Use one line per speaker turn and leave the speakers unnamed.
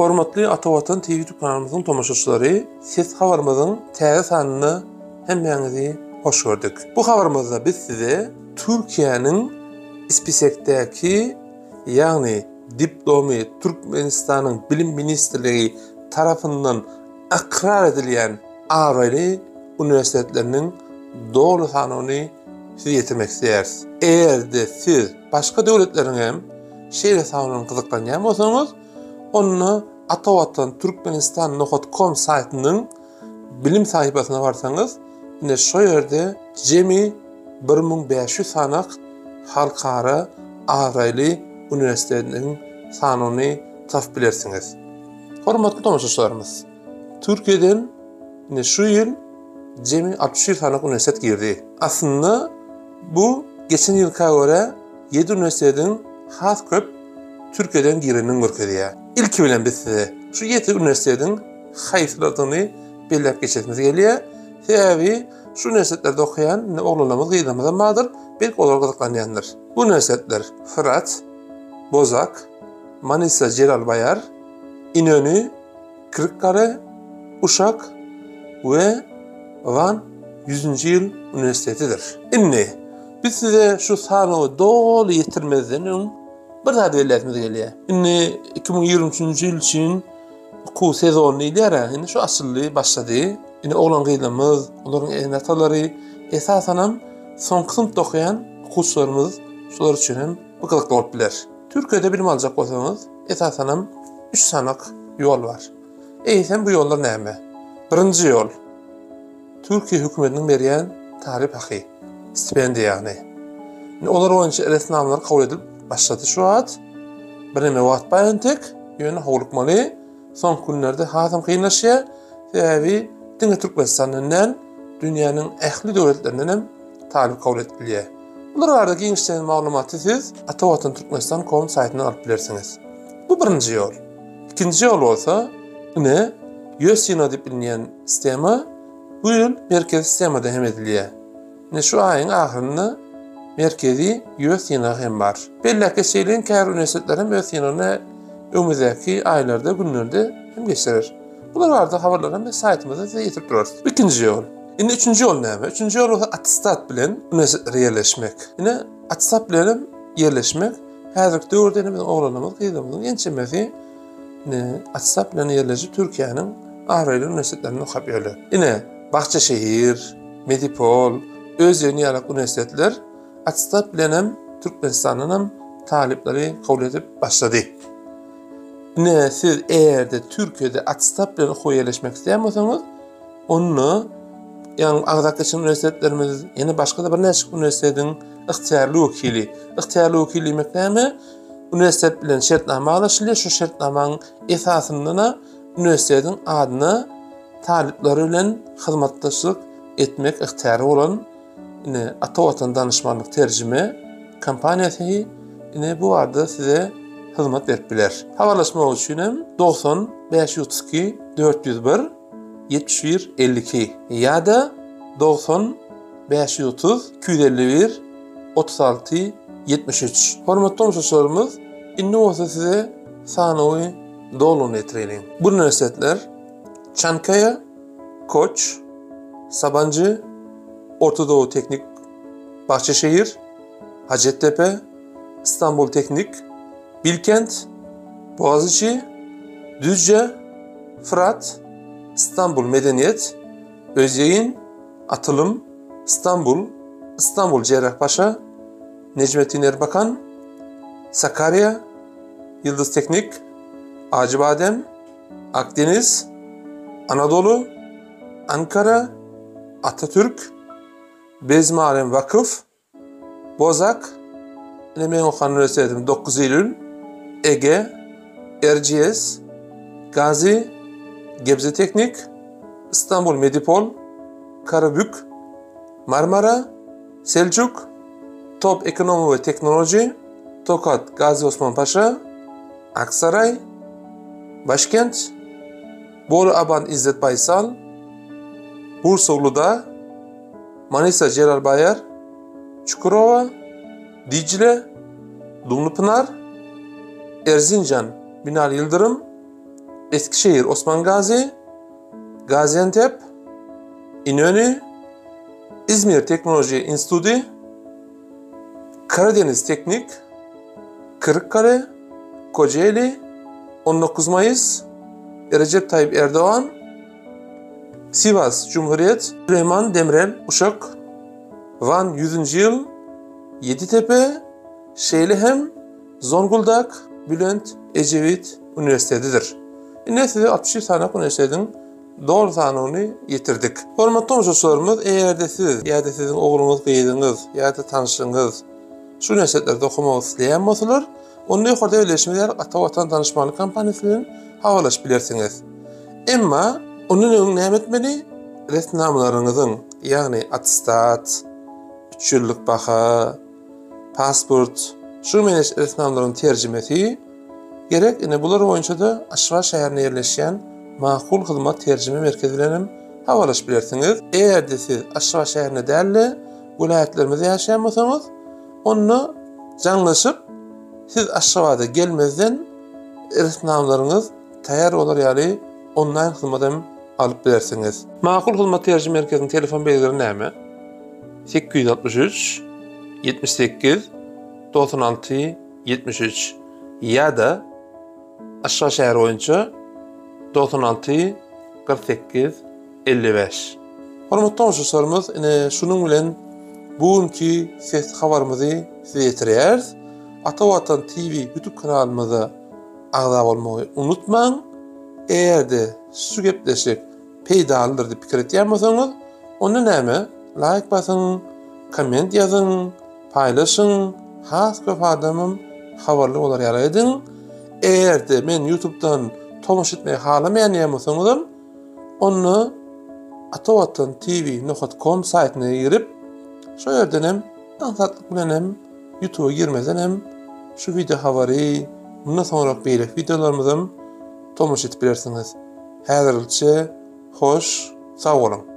Hormatly Ata Watan TV YouTube kanalymyzyň tomaşaçylary, Ses habarymyzyň täze sanynda hemmäňizi hoş gördük. Bu habarymyzda biz size Türkiýäniň spisekdäki, ýagny diplomy Türkmenistanyň Bilim ministrligi tarapyndan ykrar edilýän abraýly uniwersitetleriniň doly sanawyny size ýetirmek isleýäris. Eger-de siz başga döwletleriň hem şeýle sanaw bilen gyzyklanýan bolsaňyz, onda Ata Watan Türkmenistan nokat kom saýtynyň bilim sahypasyna barsaňyz, ine şo ýerde jemi 1500 sanak halkara abraýly uniwersitetiniň sanawyny tapyp bilersiňiz. Hormatly tomaşaçylarymyz! Türkiýeden ine şu ýyl jemi 61 sanak uniwersitet girdi. Aslynda bu geçen ýylka görä 7 uniwersitetiň has köp Türkiýeden girenini görkezýär. Ilki bilen biz size şu 7 uniwersitetiň haýsylarydygyny belläp geçesimiz gelýär. Sebäbi şu uniwersitetlerde okaýan indi oglanlarymyz, gyzlarymyz hem bardyr, belki olar gyzyklanýandyr. Bu uniwersitetler Fyrat, Bozak, Manisa Jelal Baýar, Inönü, Kyrykgale, Uşak we Wan ýüzünji ýyl uniwersitetidir. Indi biz size şu sanawy doly ýetirmezden öň bir zady belläsimiz gelýär. Indi 2023-nji ýyl üçin okuw sezony diýilýär-ä, indi şu açyldy, başlady. Indi oglan-gyzlarymyz, olaryň ene-atalary, esasanam soňky synpda okaýan okuwçylarymyz şular üçin hem bu gyzykly bolup biler. Türkiýede bilim aljak bolsaňyz, esasanam üç sanak ýol bar. Eýsem bu ýollar näme? Birinji ýol, Türkiýe hökümetiniň berýän talyp haky, stipendiýa ýagny. Indi olar boýunça resminamalar kabul edilip başlady şu wagt. Birneme wagt bar entek, ýöne howlukmaly. Soňky günlerde hasam kynlaşýar. Sebäbi diňe Türkmenistandan däl, dünýäniň ähli döwletlerinden hem talyp kabul edilýär. Bular barada giňişleýin maglumaty siz Ata Watan Türkmenistan kom saýtyndan alyp bilersiňiz. Bu birinji ýol. Ikinji ýol bolsa, ine, YÖSINO diýip bilinýän sistema bu ýyl merkezi sistemada hem edilýär. Ine şu aýyň ahyrynda merkezi ýös synagy hem bar. Belläp geçeýliň, käbir uniwersitetler hem öz synagyny öňümizdäki aýlarda, günlerde hem geçirer. Bular barada habarlary hem biz saýtymyzda size ýetirip durarys. Bu ikinji ýol. Indi üçünji ýol näme? Üçünji ýol bolsa attestat bilen uniwersitetlere ýerleşmek. Ine attestat bilen hem ýerleşmek. Häzirki döwürde ine biziň oglanlarymyz, gyzlarymyzyň ençemesi ine attestat bilen ýerleşip Türkiýäniň abraýly uniwersitetlerinde okap ýörler. Ine Bahçeşehir, Medipol, Özyeğin ýaly uniwersitetler attestat bilen hem Türkmenistandan hem talyplary kabul edip başlady. Ine siz eger-de Türkiýede attestat bilen okuwa ýerleşmek isleýän bolsaňyz, onda ýaňy agzap geçen uniwersitetlerimiz, ýene başga-da birnäçe uniwersitetiň ygtyýarly wekili. Ygtyýarly wekil diýmek näme? Uniwersitet bilen şertnama baglaşylýar, şu şertnamanyň esasynda uniwersitetiň adyna talyplary bilen hyzmatdaşlyk etmek ygtyýary bolan ine Ata Watan danyşmanlyk terjime kompaniýasy ine bu barada size hyzmat berip biler. Habarlaşmak üçin hem 90 532 401 71 52 ýa-da 90 530 251 36 73. Hormatly tomaşaçylarymyz, indi bolsa size sanawy doluny ýetireliň. Bu uniwersitetler Çankaýa, Koç, Sabanjy, Orta Doğu Teknik Bahçeşehir, Hacettepe, İstanbul Teknik, Bilkent, Boğaziçi, Düzce, Fırat, İstanbul Medeniyet, Özyeğin, Atylym, İstanbul, İstanbul Cerrahpaşa, Necmettin Erbakan, Sakarya, Yıldız Teknik, Acıbadem, Akdeniz, Anadolu, Ankara, Atatürk, Bezmialem Vakıf, Bozak, ine meň okan uniwersitetim 9 Eýlül, Ege, Erciyes, Gazi, Gebze Teknik, İstanbul Medipol, Karabük, Marmara, Selçuk, Top Ekonomi we Teknoloji, Tokat Gazi Osman Paşa, Aksaray, Başkent, Bolu Aban İzzet Baysal, Bursa Uludağ, Manisa Celal Bayar, Çukurova, Dicle, Dumlupynar, Erzincan Binali Yıldırım, Eskişehir Osmangazi, Gaziantep, Inönü, Izmir Teknolojiýa instituty, Karadeniz Teknik, Kyrykgale, Kojaeli, 19 Maýys, Rejep Taýyp Erdogan, Siwas Cumhuriyet, Süleýman Demirel, Uşak, Wan ýüzünji ýyl, Ýeditepe, şeýle hem Zonguldak Bülent Ejewit uniwersitetidir. Ine size 61 sany uniwersitetiň doly sanawyny ýetirdik. Hormatly tomaşaçylarymyz, eger-de siz ýa-da siziň ogluňyz, gyzyňyz ýa-da tanşyňyz şu uniwersitetlerde okamak isleýän bolsalar, onda ýokarda belleýşimiz ýaly Ata Watan tanyşmaklyk kompaniýasy bilen habarlaşyp bilersiňiz. Emma ondan öň näme etmeli? Resminamalaryňyzyň, ýagny attestat, üç ýyllyk baha, pasport, şu meňzeş resminamalaryň terjimesi gerek. Ine bular boýunça-da Aşgabat şäherinde ýerleşýän Makul Hyzmat terjime merkezi bilen hem habarlaşyp bilersiňiz. Eger-de siz Aşgabat şäherinde däl-de, welaýatlarymyzda ýaşaýan bolsaňyz, onda jaňlaşyp, siz Aşgabada gelmezden resminamalaryňyz taýýar bolar ýaly onlaýn hyzmat hem alyp bilersiňiz. Makul Hyzmat terjime merkeziniň telefon belgileri näme? 863 78 96 73 ýa-da Aşgabat şäheri boýunça 96 48 55. Hormatly tomaşaçylarymyz, ine şunuň bilen bu günki ses habarymyzy size ýetirýäris. Ata Watan TV YouTube kanalymyza agza bolmagy unutmaň. Eger-de şu gepleşik peýdalydyr diýip pikir etýän bolsaňyz, onda näme? Laýk basyň, komment ýazyň, paýlaşyň, has köp adamam habarly bolar ýaly ediň. Eger-de men YouTube-dan tomaşa etmegi halamaýan diýen bolsaňyzam, onda Atawatan TV nokat kom saýtyna girip, şo ýerden hem aňsatlyk bilen hem YouTube-a girmezden hem şu wideo habary, mundan soňrak beýleki wideolarymyzam tomaşa edip bilersiňiz. Häzirlikçe hoş, sag boluň!